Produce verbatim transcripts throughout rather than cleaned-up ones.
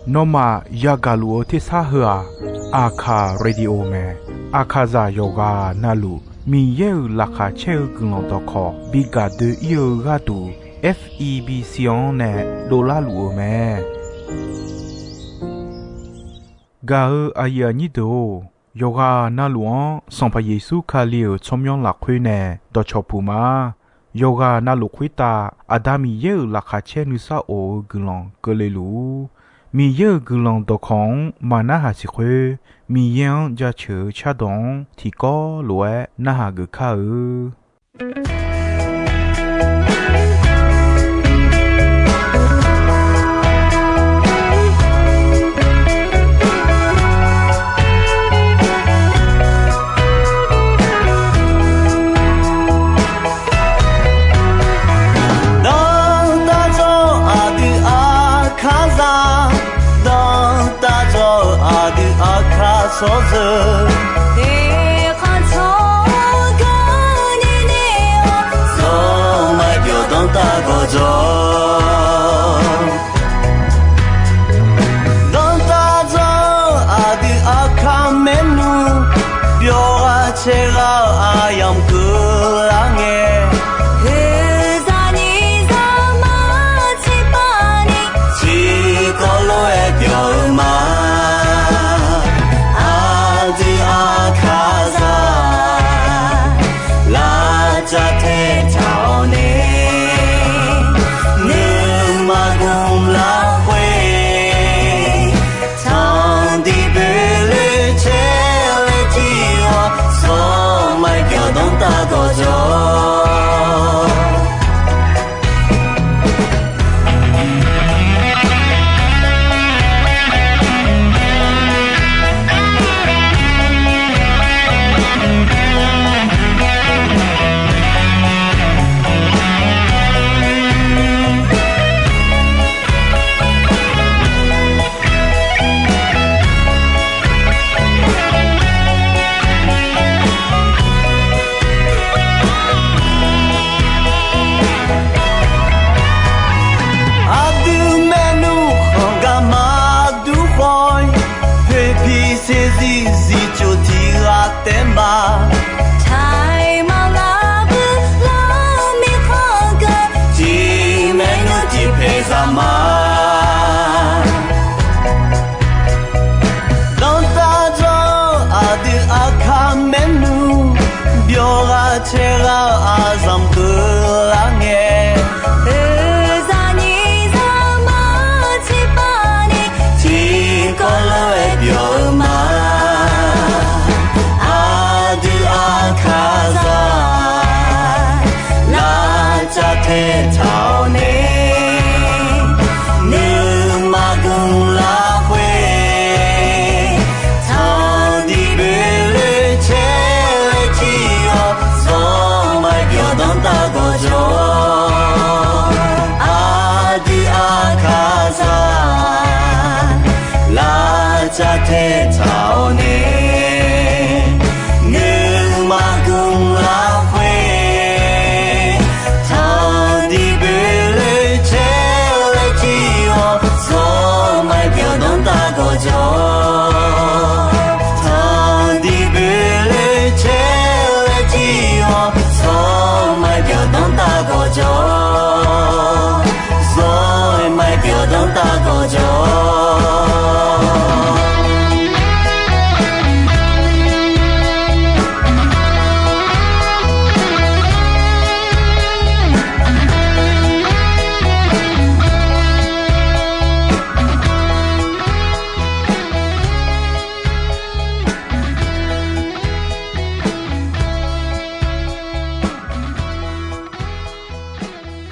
Nawmaf yagaq luf-eu tersar heu-aq, Aqkaq Radio mae. Aqkaqzaq yawqghaq navluf Miqyaer-euq laqkhaq caer-eu guiqlanq dawqkawq bi gaq doe-ir-eu gharduq, F E B C-anr nae dovlar luf-eu mae. Gaq-eu aqyuif aqnyir deuq-or, yawqghaq navluf-anr Sanqpaq Yeqsur Kali-euq tsawrmyanr lafkhoer nae dawqcawq puq ma. Yawqghaq navluf khoertav Aqda Miqyaer-euq laqkhaq caer nuisar of-eu guiqlanq keuvle luf-ur. Miqyaer-euq guiqlanq dawqkawq-anr maqnarhaq siq khoer, Miqyaer-anr jaceuq-eu cardawq-anr tiqkawv lof-aer narhaq geuf kar-eu. Dawqtawvluf aqdui Aqkaqzaq, dawqtawvluf aqdui Aqkaq tsawrjeuq, eqkhanq tsawrganq nini-awr, zawqmar byawq danrtav gawqjawq. Dawqtawvluf aqdui Aqkaq maernmr, byawq ghaq caer ghaq-eu aqyamq keuvlar ngae, oeqzaq nyiq zaqmar tiqpavni, tiqkawv lof-aer byawq-eu ma. Aqdui Aqkaqzaq, lavcav taetaq-awr nae, nuima gmq lafkhoer, tanqdiq boeqloe caer laer jir-awr, zawqmar byawq danrtav gawqjawq. Aqdui maernmr khanq gar maqdur khawf-ir, poeqpiq saeqzir zifcoq tiq ghaq taef ma. Taiq maqlar bui lar mirkhanq geu, tiq maernmr tiq paeq zaq ma. Dawqtawvluf aqdui Aqkaq maernmr, byawq ghaq caer ghaq-eu aqzanq keuvlar ngae, oeqzaq nyiq zaqmar tiqpavni, tiqkawv lof-aer byawq-eu ma. Aqdui Aqkaqzaq, lavcav taetaq-awr nae, nuima gmq lafkhoer, tanqdiq boeqloe caer laer jir-awr, zawqmar byawq danrtav gawqjawq. Aqdui Aqkaqzaq, lavcav taetaq-awr nae, nuima gmq lafkhoer, tanqdiq boeqloe caer laer jir-awr, zawqmar byawq danrtav gawqjawq. Tanqdiq boeqloe caer laer jir-awr, zawqmar byawq danrtav gawqjawq. Zawqmar byawq danrtav gawqjawq.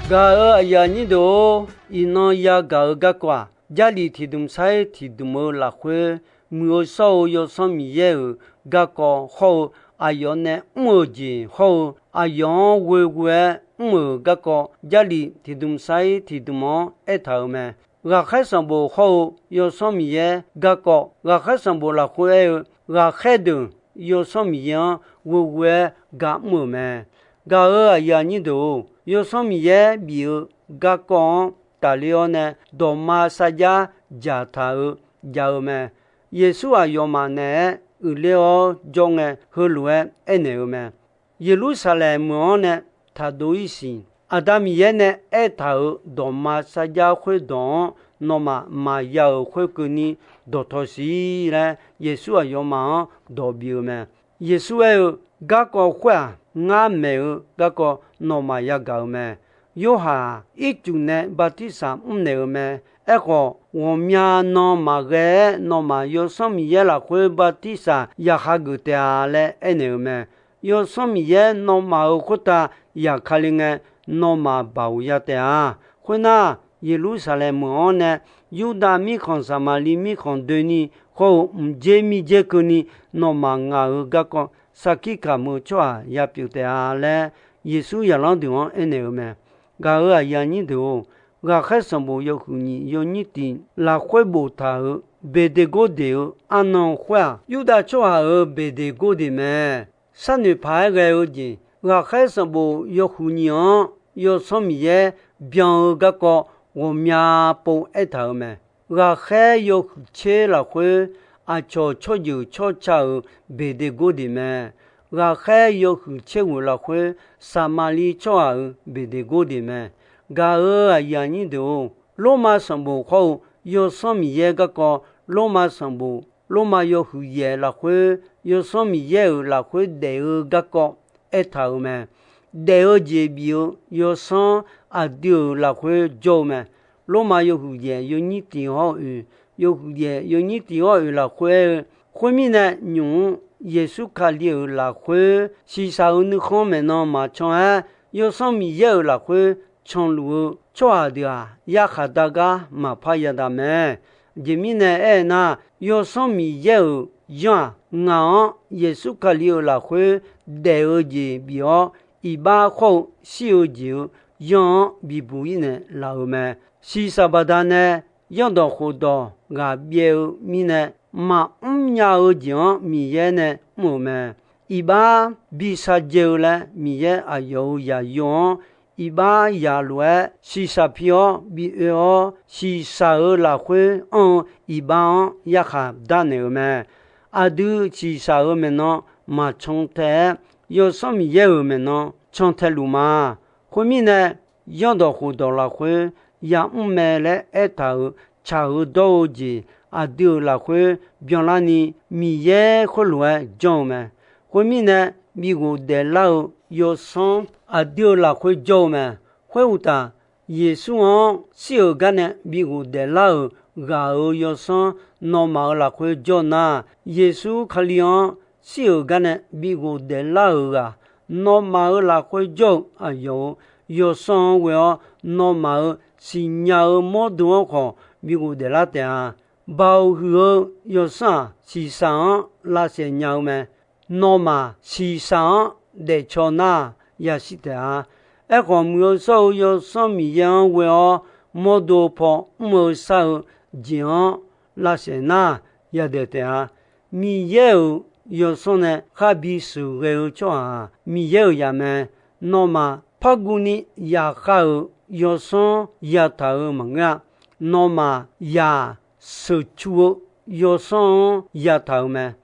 Gaq-euq aqyuif aqnyir deuq-or, iqnan yagaq-eu garkawv-aq, Jarlif tiqdmq sar-ir tiqdmq-eu lafkhoer, muiq-eu shawr-eu Yawsanr Miqyaer-euq garkawv hawr-eu, aqyawf nae mr-euq jeq hawr-eu, aqyawf-anr ghoeghoe-aer mr-euq garkawv, Jarlif tiqdmq sar-ir tiqdmq-anr aertaq-euq mae. Ghaqkhaer sanqbof hawr-eu Yawsanr Miqyaer garkawv, ghaqkhaer sanqbof lafkhoer aer-eu, ghaqkhaer deuq Yawsanr Miqyaer-anr ghoeghoe-aer ga mr-euq mae. Gaq-euq aqyuif aqnyir deuq-or, Yawsanr Miqyaer bif-eu garkawv-anr tafler-awr nae, dawqma sarjax dzaqtaq-eu jav-eu mae. Yeqsur aqyawfmaf naeq-aer uiqler-awr jawr ngae, heulof-aer aernaeq-eu mae. Yeqlursaqlaeq meuq-anr nae taqdov-ir siq. Aqda Miqyaer nae aertaq-euq dawqma sarjax khoerdawq-anr nawmaf maqya-euq khoerkeuvni dawqtawq siq laer, Yeqsur aqyawfmaf-anr dawq bif-eu mae. Yeqsur aer-eu, Garkawv khoer-aq, ngar maeq-eu garkawv nawmaf yagaq-eu mae. Yorhaq-aq, ircuf nae bartirsaq mrnaeq-eu mae. Aerkhawf, ghawqmya nan maqghae-aer nawmaf Yawsanr Miqyaer lafkhoer bartirsaq yaqha geuf taef-a laer aernaeq-eu mae. Yawsanr Miqyaer nawmaf-euq khoertav yaqkale ngae, nawmaf baoq ya taef-a. Khoernar, Yeqlursaqlaeq meuq-anr nae Yurdav mirkhanq, Saqmaqliv mirkhanq doeni khawr-eu mqdzer mirdzer keuvni nawmaf ngaq-euq garkawv sarkir kamq-eu tsawrhaq yapyeuf taef-a laer, Yeqsur zaqlanr deuq-anr aernaeq-eu mae. Gaq-euq aqyuif aqnyir deuq-or, ghaqkhaer sanqbof yawhuiq nyiq yawnyir tiq lafkhoer boftaq-euq Beqdeqgordeq-eu arnan khoer-aq, Yurdav tsawrhaq-euq Beqdeqgordeq mae. Sharnoeq paq-aer ghae-eu jeq, ghaqkhaer sanqbof yawhuiq nyiq-anr Yawsanr Miqyaer byan-eu garkawv ghawqmya pov aertaq-euq mae. Ghaqkhaer yawhuiq tser lafkhoer aqcawq tsawrjeuq tsawrca-euq Beqdeqgordeq mae. Ghaqkhaer yawhuiq tser ghoeq lafkhoer Saqmaqliv tsawrhaq-euq Beqdeqgordeq mae. Gaq-euq aqyuif aqnyir deuq-or, Lormav sanqbof khawr-eu Yawsanr Miqyaer garkawv, Lormav sanqbof, Lormav yawhuiq yaef lafkhoer Yawsanr Miqyaer-euq lafkhoer daef-eu garkawv aertaq-euq mae. Daef-eu jeq bif-eu Yawsanr aqdui-euq lafkhoer jawr-eu mae. Lormav yawhuiq yaef yawnyir tiq hawr-eu, yawhuiq yaef yawnyir tiq hawr-eu lafkhoer aer-eu, khoermirnae, nymq-mr Yeqsur Kali-euq lafkhoer shiqshaq-euq nuikhanr maeqnan maqcan-aer, Yawsanr Miqyaer-euq lafkhoer canluf-eu tsawrhaq deuq-aq, yarkhaq dar gar maqpar yadaq mae. Aqjeq mirnae aernar, Yawsanr Miqyaer-euq yanr-aq, ngaq-anr Yeqsur Kali-euq lafkhoer daef-eu jeq bif-awr, iqbax khawr-eu shir-eu jeq-euq yanr-anr bibuq-ir naeqlaf-euq mae. Shiqshaq baqdanae yanrdawq khofdawq ghaq byaev-eu mirnae, maqmr nya-eu jeq-anr Miqyaer nae mr-euq mae. Iqbax bi shardzae-eu laer Miqyaer aqyawf-euq zaqyo-anr iqbax yaq lof-aer shiqshaq pi-awr bi oe-awr, shiqshaq-euq lafkhoer anr-eu iqbax-anr yarkhaq darnaeq-euq mae. Aqdui shiqshaq-euq maeqnan maqcan tae-aer, Yawsanr Miqyaer-euq maeqnan can tae luf ma. Khoermirnae, yanrdawq khofdawq lafkhoer ya'mr mae laer aertaq-euq tsaq-eu dawr-eu jeq aqdui-euq lafkhoer byanlarni Miqyaer khoerlof-aer janr-eu mae. Khoermirnae, bi ghofdaef lar-eu Yawsanr aqdui-euq lafkhoer jawr-eu mae. Khoeruqtaf, Yeqsur-anr shir-euq garnae bi ghofdaef lar-euq ghaq-euq Yawsanr nawmaf-euq lafkhoer jawr nar, Yeqsur Kali-anr shir-euq garnae bi ghofdaef lar-euq ghaq nawmaf-euq lafkhoer jawr-eu aqyawf-euq Yawsanr-anr ghoe-awr, nawmaf-euq siqnya-eu mawrdo-anr khawf bi ghofdaef lar taef-a. Baoq huiq-eu Yawsanr-aq, shiqshaq-anr lavsaef nya-eu mae. Nawmaf shiqshaq-anr daefcaw nar-aq, yashir taef-a. Aerkhawf, Muiq-eu shawr-eu Yawsanr Miqyaer-anr ghoe-awr mawrdo paw mr-eu shar-eu jeq-anr lavsaef nar-aq, yadaef taef-a. Miqyaer-euq Yawsanr nae kharbi sheuqghae-eu tsawrhaq-aq, Miqyaer-euq zaq mae. Nawmaf parguvni yaqkhav-euq Yawsanr yataq-euq maqngeur-a. Nawmaf zaq sheuqcu-eu Yawsanr-anr yataq-euq mae.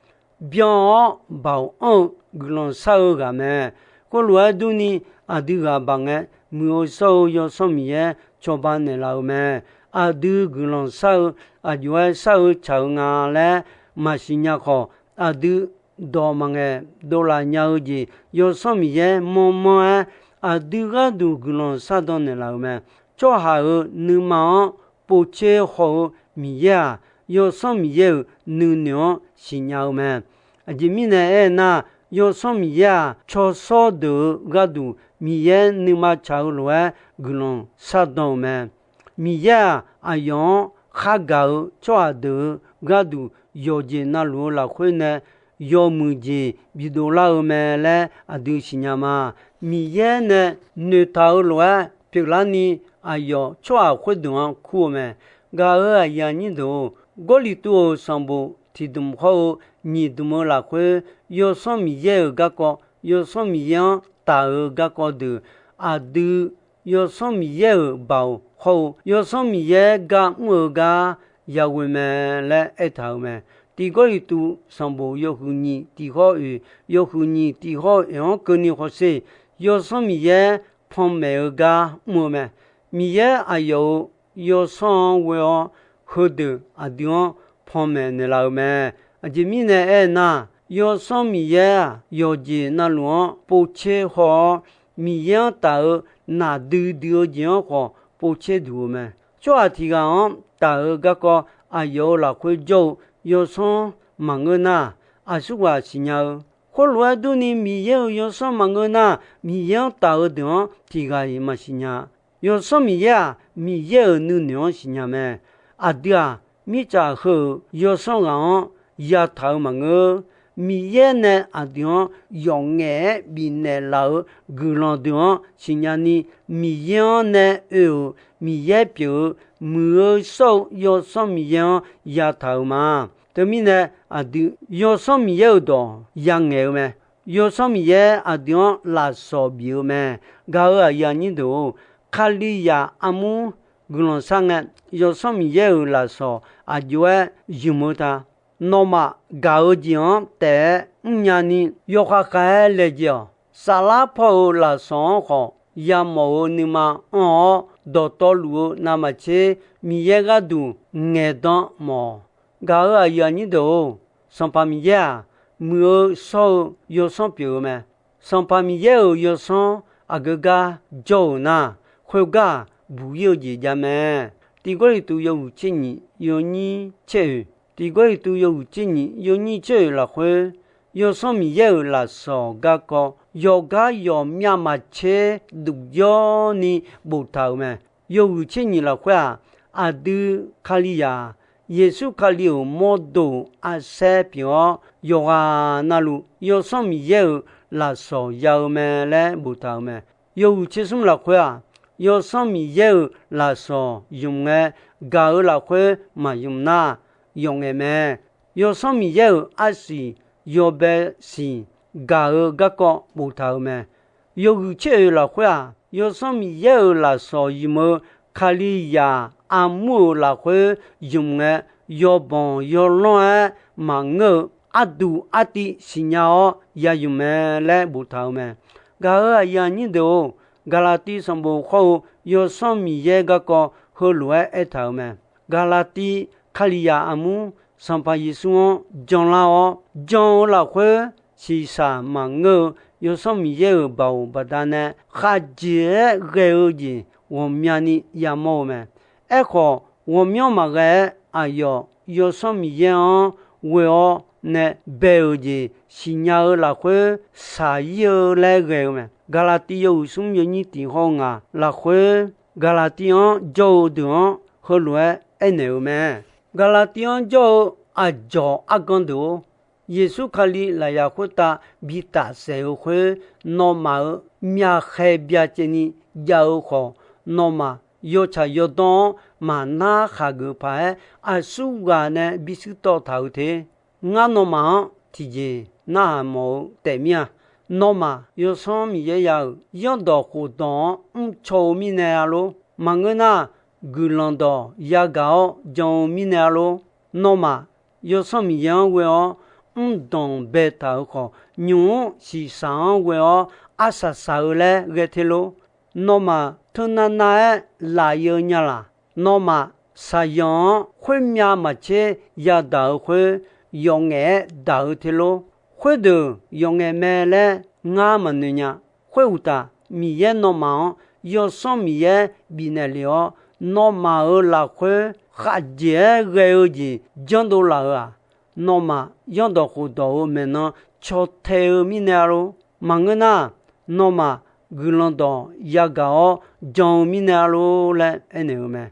Byan-awr baoq anr-eu guiqlanq shar-eu ghaq mae. Khoerlof-aer durni, aqdui ghaq baq ngae, Muiq-eu shawr-eu Yawsanr Miqyaer cawba naeqlaf-euq mae. Aqdui guiqlanq shar-eu, aqjox-aer shar-eu tsaq-eu nga laer maqsiq nya khawf, aqdui dawq maqngaeq dovlaf nya-eu jeq, Yawsanr Miqyaer manrmanr-aer aqdui gharduq guiqlanq shardan naeqlaf-euq mae. Tsawrhaq-euq nuima-anr povtser haw-eu Miqyaer-aq, Yawsanr Miqyaer-euq nuinoeq-anr siqnya-eu mae. Aqjeq mirnae aernar, Yawsanr Miqyaer-aq, cawshawr deuq-euq gharduq Miqyaer nuima tsaq-eu lof-aer guiqlanq shardan-euq mae. Miqyaer-aq, aqyawf-anr khargaq-eu tsawrhaq deuq-euq gharduq yawqjeq navluf-eu lafkhoer nae yawmuiq jeq bidov lar-eu mae laer aqdui siqnya ma. Miqyaer nae noeqtaq-eu lof-aer pyeuflarni, aqyawf tsawrhaq khoerdeuq-anr kur-eu mae. Gaq-euq aqyuif aqnyir deuq-or, Gawrliqtu-euq sanqbof tiqdmq hawr-eu nyiq dmq-eu lafkhoer, Yawsanr Miqyaer-euq garkawv, Yawsanr Miqyaer-anr taf-eu garkawv deuq, aqdui Yawsanr Miqyaer-euq baoq hawr-eu Yawsanr Miqyaer gar mr-eu gar yaghoe mae laer aertaq-euq mae. Tiq Gawrliqtu sanqbof yawhuiq nyiq tiq hawr oeq, yawhuiq nyiq tiq hawr oeq-anr keuvni hawsher, Yawsanr Miqyaer panmaeq-eu gar mr-eu mae. Miqyaer aqyawf-euq Yawsanr-anr ghoe-awr, heudeuq aqdui-anr panmaeq naeqlaf-euq mae. Aqjeq mirnae aernar, Yawsanr Miqyaer-aq, yawqjeq navluf-anr povtser haw-awr, Miqyaer-anr taf-eu naqdui dui-eu jeq-anr khawf povtser duq-eu mae. Tsawrhaq tiq ghaq-anr taf-eu garkawv aqyawf-euq lafkhoer jawr-eu Yawsanr maqngeur nar, aqsurghaq siqnya-eu. Khoerlof-aer durni, Miqyaer-euq Yawsanr maqngeur nar, Miqyaer-anr taf-eu deuq-anr tiq ghaq-iq maqsiq nya. Yawsanr Miqyaer-aq, Miqyaer-euq nuinoeq-anr siqnya mae. Aqdui-aq, mirtsaq heu-euq Yawsanr ghaq-anr yataq-euq maqngeur. Miqyaer nae aqdui-anr yawf ngaef-aer bifnaeq laf-euq guiqlanq deuq-anr siqnya ni, Miqyaer-anr nae oe-euq Miqyaer pyeuf-eu muiq-eu shawr-eu Yawsanr Miqyaer-anr yataq-euq ma. Teumirnae, aqdui Yawsanr Miqyaer-euq dawq yangaeq-eu mae. Yawsanr Miqyaer aqdui-anr lafsawq bif-eu mae. Gaq-euq aqyuif aqnyir deuq-or, Kalizaq armur guiqlanq sharngae, Yawsanr Miqyaer-euq lafsawq aqjox-aer ymq-eu ta. Nawmaf gaq-eu jeq-anr taef-aer mrnya ni, yawkhav khav-aer laejae-awq. Saflar paw-euq lafsawq-anr khawf yamawf-eu nuima anr-awr, dawqtawvluf-eu navmaqtser Miqyaer gharduq ngaeqdan mawf-awq. Gaq-euq aqyuif aqnyir deuq-or, Sanqpaq Miqyaer-aq, muiq-eu shawr-eu Yawsanr pyeuf-eu mae. Sanqpaq Miqyaer-euq Yawsanr aqgeu gar jawr-euq nar, khoergar-aq, buq-ir-eu jeq jav mae. Tiq Gawrliqtu yawhuiq tser nyiq yawnyir tser oeq, Tiq Gawrliqtu yawhuiq tser nyiq yawnyir tser oeq lafkhoer, Yawsanr Miqyaer-euq lafsawq garkawv yawqgar yawqmyav maqtser duf jawr ni boftaq-euq mae. Yawhuiq tser nyiq lafkhoer-aq, aqdui Kalizaq, Yeqsur Kali-euq mawrdo arsaer pyeuf-awr, yawqghaq navluf Yawsanr Miqyaer-euq lafsawq ya-eu mae laer boftaq-euq mae. Yawhuiq tser smr lafkhoer-aq, Yawsanr Miqyaer-euq lafsawq ymq ngae, gaq-eu lafkhoer maqymq nar, yawf ngaef mae. Yawsanr Miqyaer-euq arsiq yawbae siq gaq-eu garkawv boftaq-euq mae. Yawhuiq tser oeq lafkhoer-aq, Yawsanr Miqyaer-euq lafsawq ymq-eu Kalizaq armur-euq lafkhoer ymq ngae, yawbanq yawlanr-aer maqngeur-eu arduq artiv siqnya-awr ya ymq mae laer boftaq-euq mae. Gaq-euq aqyuif aqnyir deuq-or, Gaqlaqtiv sanqbof hawr-eu Yawsanr Miqyaer garkawv heulof-aer aertaq-euq mae. Gaqlaqtiv Kalizaq armur Sanqpaq Yeqsur-anr janlar-awr, jan-eu lafkhoer shiqshaq maqngeur-eu Yawsanr Miqyaer-euq baoq baqdanae khaqjeq-aer ghae-eu jeq ghawqmyani yamawr-eu mae. Aerkhawf, ghawqmyanr maqghae-aer aqyawf Yawsanr Miqyaer-anr ghoe-awr nae bae-euq jeq siqnya-eu lafkhoer shaqir-eu laer ghae-eu mae. Gaqlaqtiv yawhuiq smr yawnyir tiq hawr-eu ngaq lafkhoer, Gaqlaqtiv-anr jawr-eu deuq-anr heulof-aer aernaeq-euq mae. Gaqlaqtiv-anr jawr-eu aqdzawq argan deuq-or, Yeqsur Kali lafyaq khoertav bi tafsaef-eu khoer, nawmaf-euq myavkhaeq byacaevni jav-eu khawf, nawmaf yawtsaq yawdawr-anr maqnar khaqgeuf paq-aer, aqsurghaq nae bishuir tawv taq-euq te. Ngar nawmaf-anr tiqjeq narhaq mawf-eu taef mir-a. Nawmaf, Yawsanr Miqyaer ya-euq zanrdawq khofdawq-anr mrcaw-eu mirnae-a lor. Maqngeur nar, guiqlanq dawq yagaq-awr jan-eu mirnae-a lor. Nawmaf, Yawsanr Miqyaer-anr ghoe-awr mrdanq baetaq-euq khawf, nymq-mr shiqshaq-anr ghoe-awr arsaq saq-eu laer ghae te lor. Nawmaf, teunav nav-aer laf-eu nya laq? Nawmaf, saqyanq-anr khoermyav maqtser yadaq-eu khoer, yawf ngaef-aer daq-eu te lor. Khoerdeuq yawf ngaef mae laer ngar maqnoeq nya. Khoeruqtaf, Miqyaer nawmaf-anr Yawsanr Miqyaer bifnaeq lef-awr, nawmaf-euq lafkhoer khaqjeq-aer ghae-eu jeq janrdov laf-euq-aq, nawmaf zanrdawq khofdawq-euq maeqnan caw tae-eu mirnae-a lor. Maqngeur nar, nawmaf guiqlanq dawq yagaq-awr jan-eu mirnae-a lor laer aernaeq-eu mae.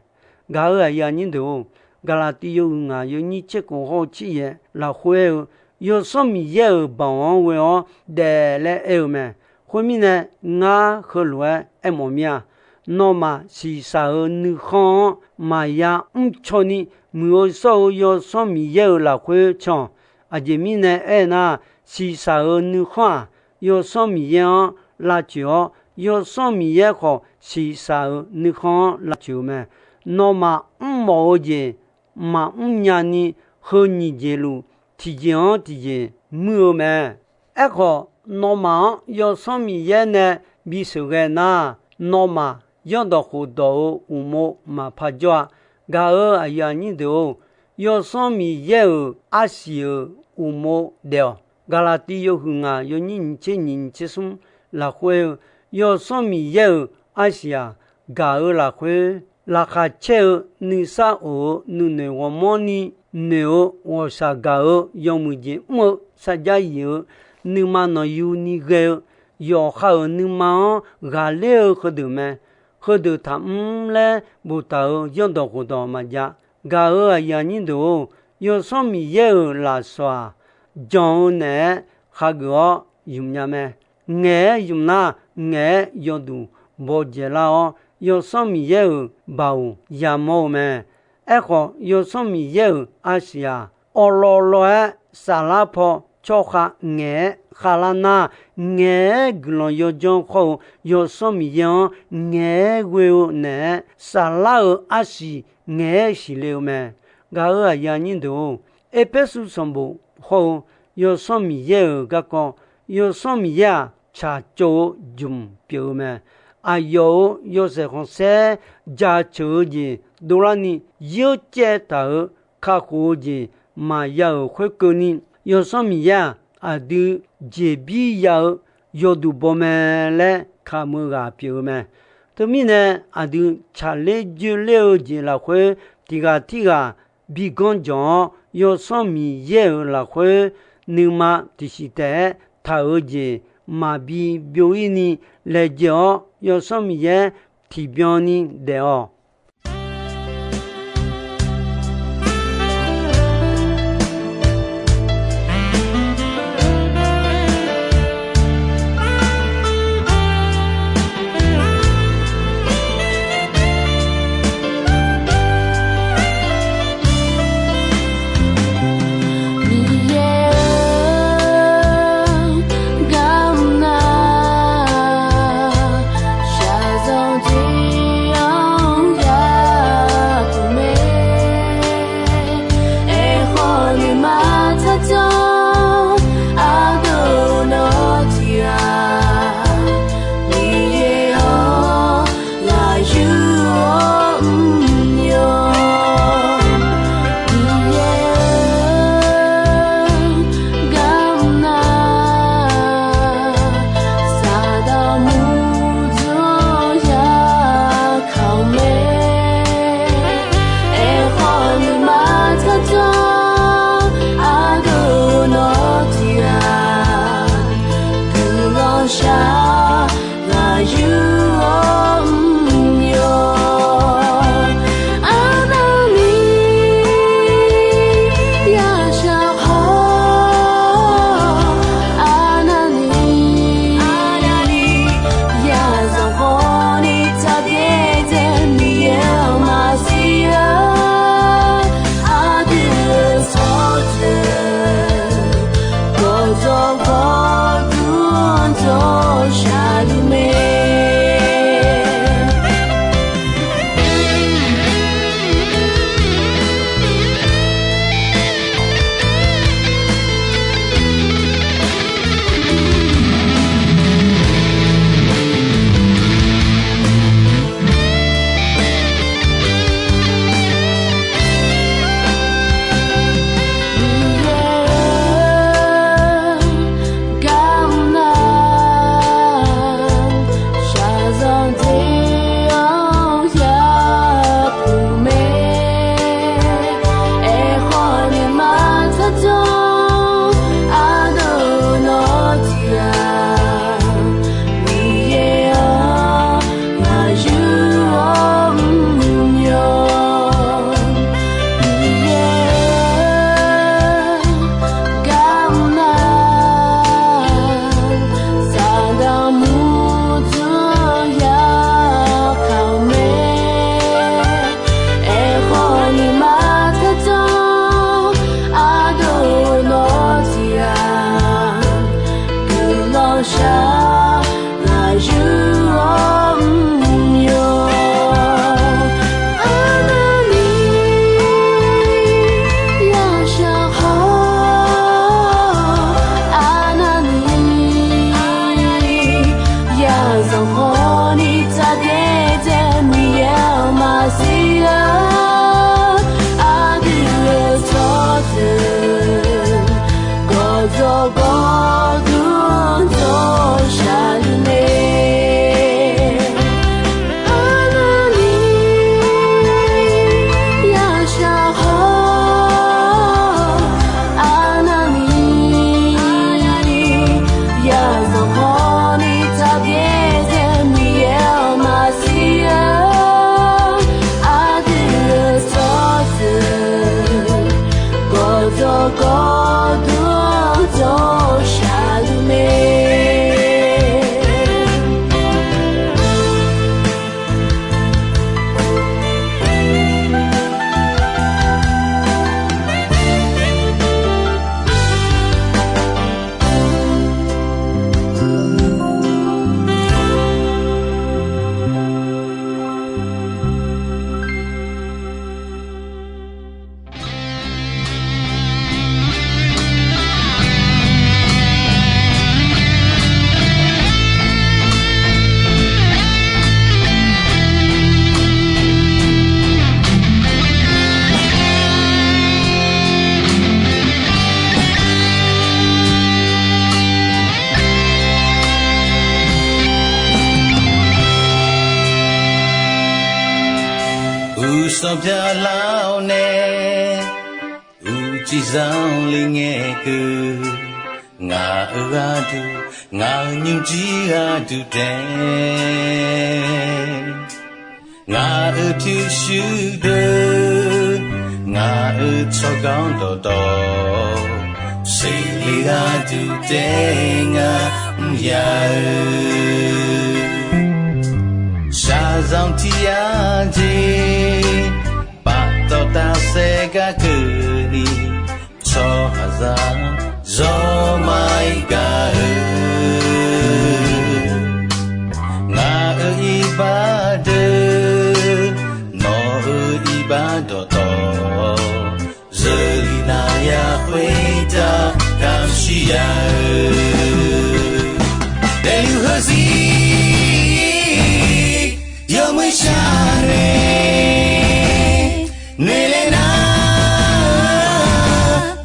Gaq-euq aqyuif aqnyir deuq-or, Gaqlaqtiv yawhuiq ngaq yawnyir tser khof hawr-eu tser yaef lafkhoer aer-eu, Yawsanr Miqyaer-euq baoq-anr ghoe-awr daef laer aer-eu mae. Khoermirnae, ngar heulof-aer aermawf mir-a. Nawmaf shiqshaq-euq nuikhanr-anr maqya mrcaw ni, muiq-eu shawr-eu Yawsanr Miqyaer-euq lafkhoer can-awq. Aqjeq mirnae aernar, shiqshaq-euq nuikhanr-aq, Yawsanr Miqyaer-anr lavtsoeq-awr, Yawsanr Miqyaer khawf shiqshaq-euq nuikhanr-anr lavtsoeq-eu mae. Nawmaf mrmawf-eu jeq maqmr nyani, heu nyiq jeq luf tiqjeq-anr tiqjeq muir-eu mae. Aerkhawf, nawmaf-anr Yawsanr Miqyaer nae bisheuq ghae nar, nawmaf zanrdawq khofdawq-euq uqmov maqpar jawr-a. Gaq-euq aqyuif aqnyir deuq-or, Yawsanr Miqyaer-euq arsiq-euq uqmov daef-awq. Gaqlaqtiv yawhuiq ngaq yawnyir nyiq tser nyiq nyiq tser smr lafkhoer-eu, Yawsanr Miqyaer-euq arsiq-aq, gaq-eu lafkhoer laqkhaq caer-eu nuisar of-eu nuinoeq ghawqmanrni noeq-eu ghawqshaq gaq-eu yawmuiq jeq mr-eu sarjax yif-eu nuima nanqyuni ghae-eu yawqha-euq nuima-anr ghaqler-eu heudeuq mae. Heudeuq taqmr laer boftaq-euq zanrdawq khofdawq maqjav. Gaq-euq aqyuif aqnyir deuq-or, Yawsanr Miqyaer-euq lafsawq-aq, jan-eu naeq-aer khageuf-awr ymq nya mae. Ngaeq-aer ymq nar, ngaeq-aer yawduq bawdzaeq lar-awr, Yawsanr Miqyaer-euq baoq yamawr-eu mae. Aerkhawf, Yawsanr Miqyaer-euq arsiq-aq, awqlawvlawv-aer saflar paw tsawrkhav ngaeq-aer khavlar nar, ngaeq-aer guiqlanq yawdzanr khawr-eu Yawsanr Miqyaer-anr ngaeq-aer ghoe-eu naeq-aer saflar-euq arsiq ngaeq-aer siqle-eu mae. Gaq-euq aqyuif aqnyir deuq-or, Erpersu sanqbof hawr-eu Yawsanr Miqyaer-euq garkawv, Yawsanr Miqyaer-aq, tsaqtsov-eu jmq pyeuf-eu mae. Aqyawf-euq yawshaef khanqsaer jaceuq-eu jeq dovlarni, yawcaev taq-euq kakhof-eu jeq maqya-euq khoerkeuvni, Yawsanr Miqyaer-aq, aqdui jeqbir ya-eu yawduq baw mae laer kamq-eu ghaq pyeuf-eu mae. Teumirnae, aqdui tsaqler dzoerler-eu jeq lafkhoer tiq ghaq tirghaq bi ganr jawq-awr, Yawsanr Miqyaer-euq lafkhoer nuima tiqsiq taef-aer taq-eu jeq maqbi byov-ir ni laejae-awr, Yawsanr Miqyaer tiqbyan ni daef-awq. Sanqpaq lar-awr nae, uqcif zanqler ngae keuv. Ngaq-euq gharduq, ngaq-euq nymrjir gharduq taef. Ngaq-euq pyurshuir deuq, ngaq-euq tsawrganr dawqtawv, seqle gharduq taef ngar mr ya-eu. Shaqzanq tiq yar jeq, paftawf tafsaef gar keuvni, tsawrhaqzaq zawr maqir gaq-eu. Ngaq-euq iqbax deuq, nawq-euq iqbax dawqtawv, zeurlif nar ya khoertav kamq shir ya-eu. Daefluf heuzir yawmuiq shar nae, noeqlaer nar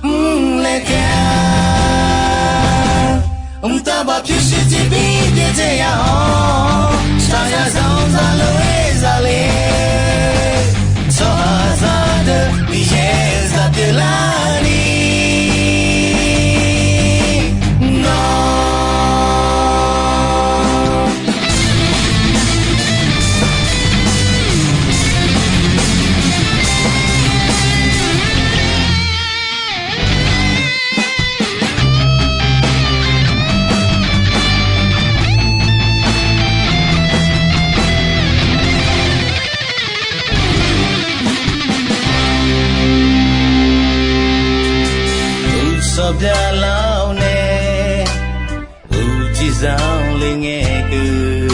mrlaeq taef-a. Mqtav baf pyurshuir tiqbir byaerdzae ya-awr, shaqzanq zanq zaqlof-aer zaqle, tsawrhaqzaq deuq Miqyaer zaq pyeuflarni nawr Uqsanq byaqlar-awr nae, uqcif zanqler ngae keuv.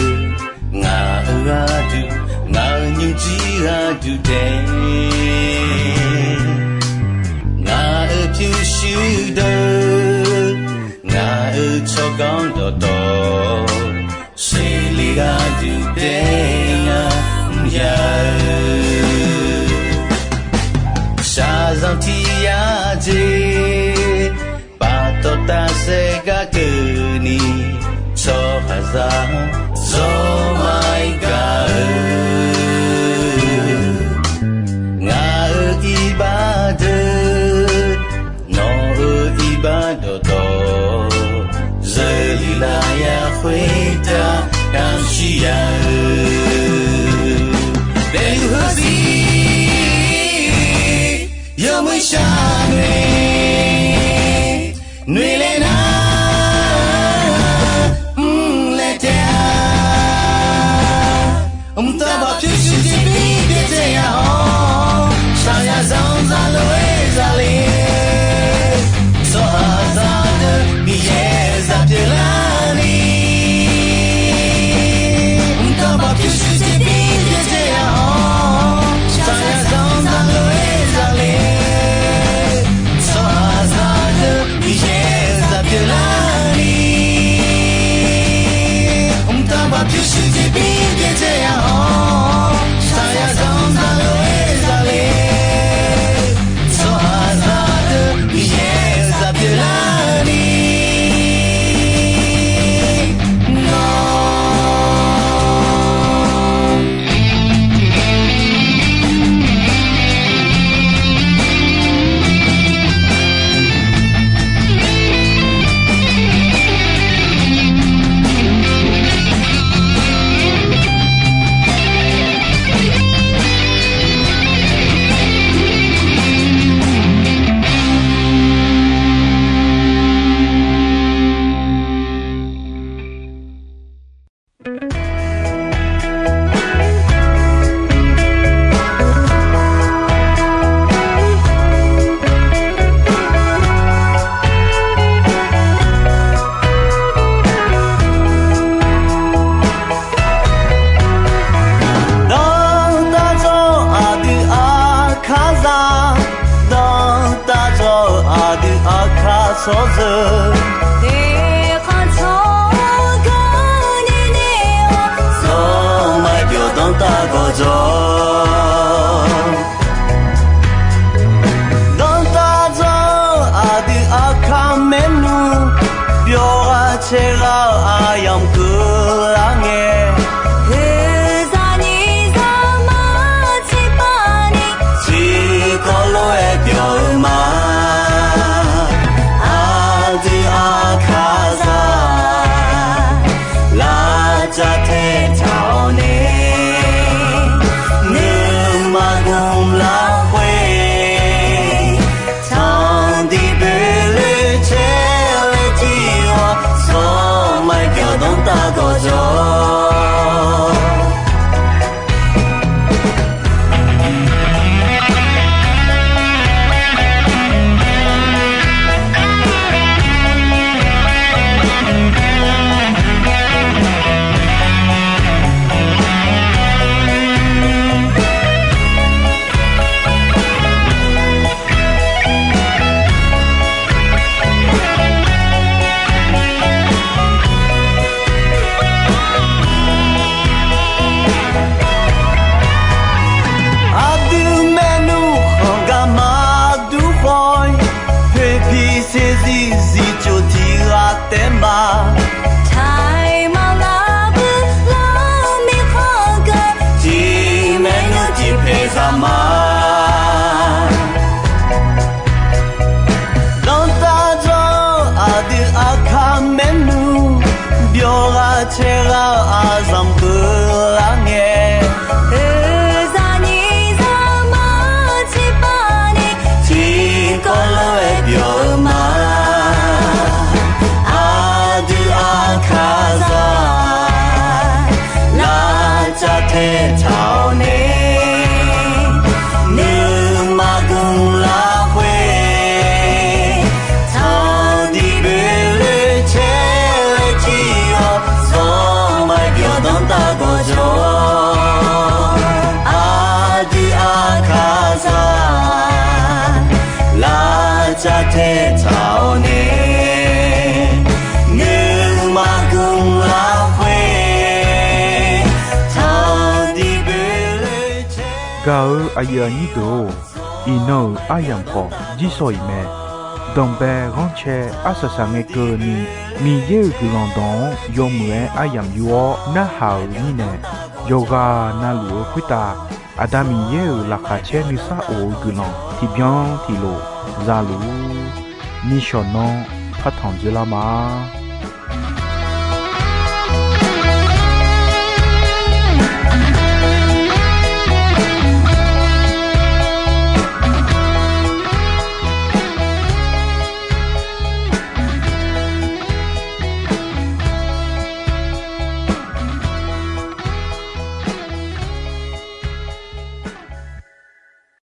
Ngaq-euq gharduq, ngaq-euq nymrjir gharduq taef. Ngaq-euq pyurshuir deuq, ngaq-euq tsawrganr dawqtawv, seqle gharduq taef ngar mr ya-eu. Shaqzanq tiq yar jeq, paftawf tafsaef gar keuvni, tsawrhaqzaq zawr maqir gaq-eu. Ngaq-euq iqbax deuq, nawq-euq iqbax dawqtawv, zeurlif lar ya khoertav kamq shir ya-eu. Daefluf heuzir yawmuiq shar nae, noeqlaer nar mrlaeq taef-a. Mqtav baf pyurshuir tiqbir byaerdzae ya-awr, shaqzanq zaqlof-aer zaqle, tsawrhaqzaq deuq Miqyaer zaq pyeuflarni Mqtav baf pyurshuir tiqbir byaerdzae ya-awr, shaqzanq zaqlof-aer zaqle, tsawrhaqzaq deuq Miqyaer zaq pyeuflarni. Mqtav baf pyurshuir tiqbir byaerdzae ya-awr, shaqzanq zaqlof-aer zaqle, tsawrhaqzaq deuq Miqyaer zaq pyeuflarni nawr. Dantaq dzawr aqdui aqkar za, dantaq dzawr aqdui aqkar tsawrzeu. Teqkhanq tsawrganr nae nae-awr, zawr maqbyawq dantaq gawqjawq. Dantaq dzawr aqdui aqkar maernmr, byawq ghaq caev ghaq-eu aqyamq keuvlar ngae, heuzaq nyiq zaq ma tiqpav lafkhoer, tanqdiq boeloe caer laer jir-awr, sanqmaf byawq danrtav gawqjawq. Aqdui maernmr khanq garma dur khawr-ir, poeqpiq saeqzir zir coq tiq ghaq taef ma. Taqmaq lavbuir lar mirkhanq ghae, tiq maernmr tiq paeq zaq ma. Danrtav dzawr-eu aqdui aqkaq maernmr, byawq ghaq caer ghaq-eu aqzanq keuvlar ngae, oeqzaq nyiq zaqmar tiqpav ni tiqkawv lof-aer byawq-eu ma. Aqdui aqkaq zaq lavcav tae taq-awr nae, nuima guiqlanq lafkhoer, tanqdiq boeloe caer laer jir-awr, sanqmaf byawq danrtav gawqjawq. Aqdui aqkaq zaq lavcav tae taq-awr nae, nuima guiqlanq lafkhoer, tanqdiq boeloe caer. Gaq-eu aqyuif aqnyir deuq-or, iqnan-euq aryamq khawf jir sawq-iq mae. Danqbae ghanrcae arsaq saq ngae keuvni, Miqyaer-euq guiqlanq dawq-anr yawmuiq-aer aryamq yur-awr narhaq-euq mirnae, yawqghaq navluf-eu khoertav Aqda Miqyaer-euq laqkhaq caer nuisar of-eu guiqlanq tiqbyan tiqlof za luf-ur. Nishawq nanr partanq dzoerlar ma.